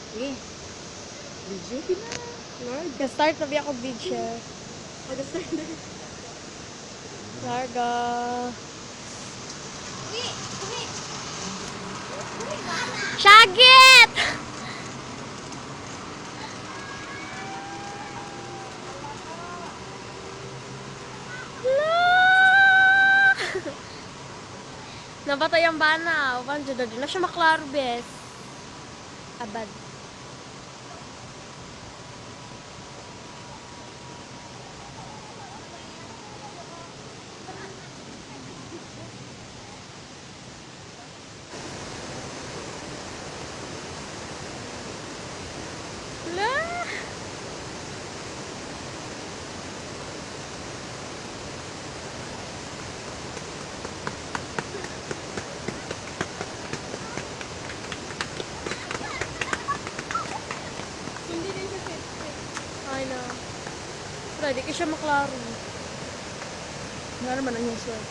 Sige. Video na. Lord. Ga-start na biya ko video. Mag-start na. Larga. Shagit! La! Napatay ang bana. Upan jud na siya maklaro, bes. Abad. La! Hindi din siya fit. I know. Pero di ka siya maklaro. Nga naman ang iyong swag.